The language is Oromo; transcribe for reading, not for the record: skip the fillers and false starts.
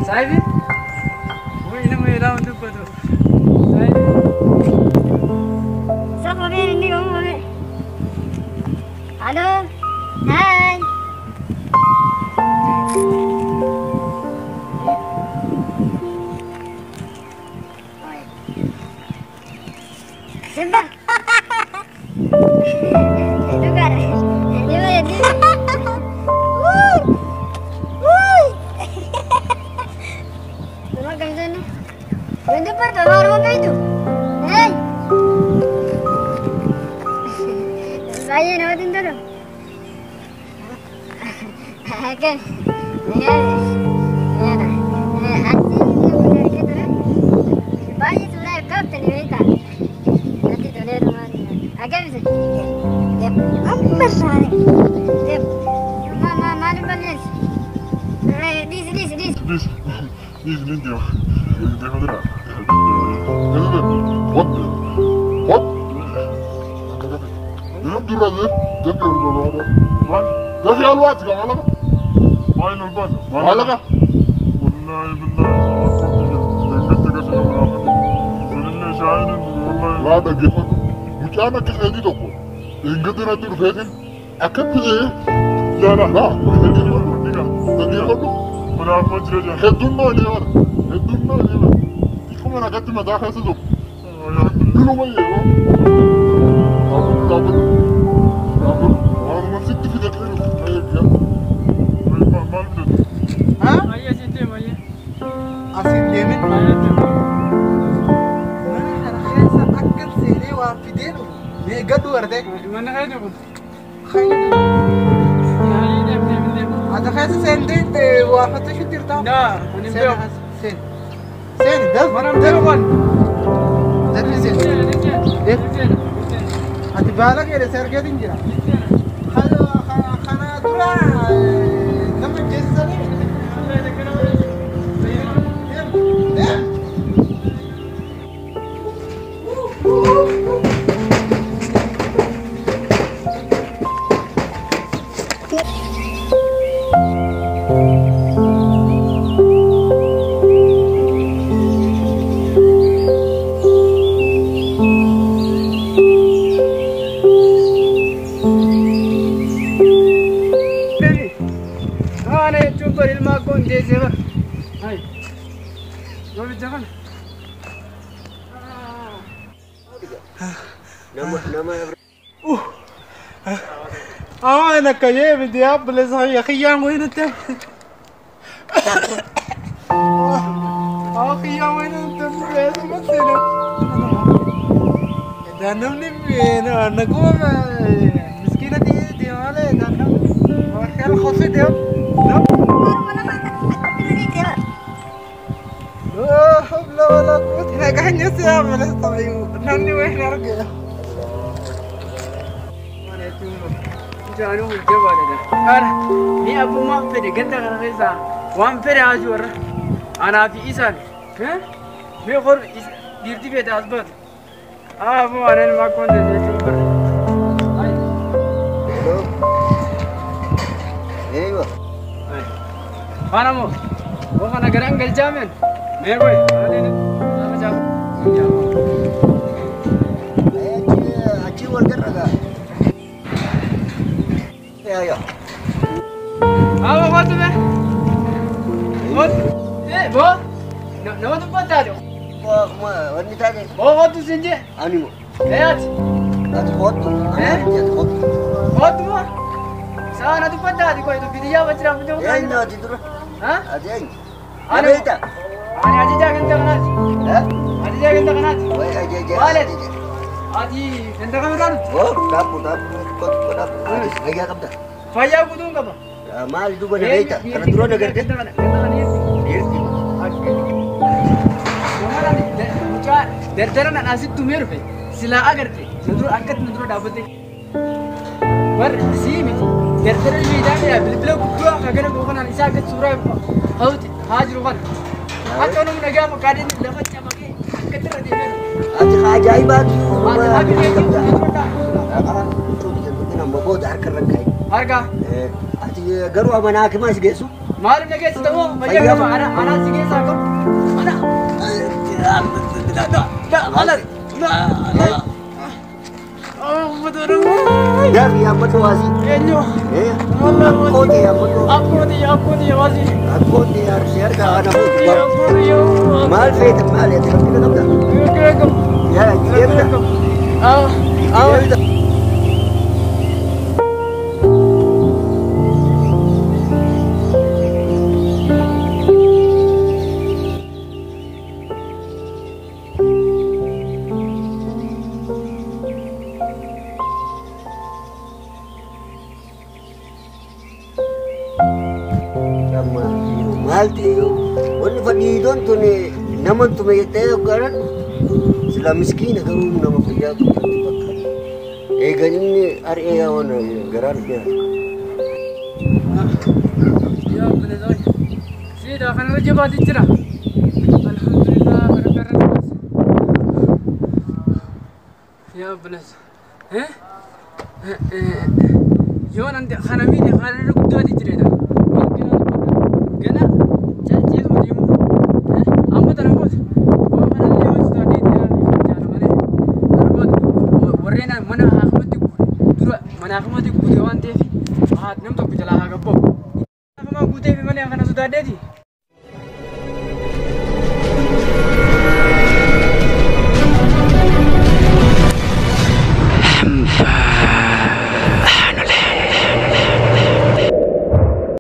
Sahibi? Halo, hai. Simba. Dengar. أنا كيف بدي أبلز يا أخي وين أنت؟ أخي وين أنت؟ ده نمني نقوم مسكينة دي مالي ده نم خلصت يا لا حول ولا قوة إلا قاعد نسيا من الطبيعي نمني وين أرجع؟ جانو الجبل ده أنا ني أبو ما فري قلت غريزة وان فري عجور أنا في إيسان ها بيخور ديرتي بيت أثبت أبو أنا ما كنت زي أيوة أنا مو وأنا قرأن قل جامن ميروي أنا جام أجي والقرة يا أبو فاطمة إيه بو نو تبغى ما ورني تاني بو فاطمة سنجي أنا مو إيه أتخوت أنا أتخوت فاطمة Taana dubbaddaati qoy dubbii yaa bachira fiduu. Eenyu ati dura? Ha? Ati eenyu? Ani Beekta? Ani ajajaa ganda kanaati. Eh? Ajajaa ganda kanaati. Way ajaja. Waalet. Ati ganda kana taanu. Oh, tapu tapu kottu tapu. Ati fayyaa qabda. Fayyaa guutuun qaba. Maali duuba na beekta? Kana dura na garte? Ganda kana ganda kana Dhiirti. Mucaa dardara nan asitti tumee dhufe silaa agarte na dura akkatti na dura dhaabbate. Bar sii miti dardara miidhaa miidhaa bilbila guddaa hagana gookanaan isaa akka suuraa hawti haa jiru kana. Akka namni nagaa maqaadeen lafa camaqee akkatti irra deemee dhufe. Ati ajaa'ibaatu. Ati akka deemee na dura dhaabbate. Amma booda harka irra kaa'i. Harka Ati garuu amanaa hakimaa si geessu? maaliif na geessita moo fayyaa qaba ana anaa si geessaa qabu ana. Gaafi yaabbatu waasii. Eenyu? Akkooti yaabbatu. Akkooti akkooti waasii. Akkooti si harka ana fuutu. Akkooti yoo. Maal feete maal ati rakkina qabda? Yaa deemta. Deemta. Amma maal ta'e wanni fadhiidoon tun nama tume jettee hogganan sila miskiina garuu nama fayyaa guututti fakkaata. Eegan inni har'ee yaa'oon garaan dhiyaatu. Yaa obboleessa siidha kanarra jabaatee jira. Alhamdulillah barakaarra baas. Yaa obboleessa. Yoo nan kana miidhe kanarra guddaati jireedha. Gana calceetuma deemu. Amma tana booda yoo kanallee yoo sodaatee jira malee. Tana booda warreen mana haakimatti guure dura mana haakimatti guute waan ta'eef nam tokko jalaa haa gabba'u. Hakimaa guuteef malee kana sodaadheeti.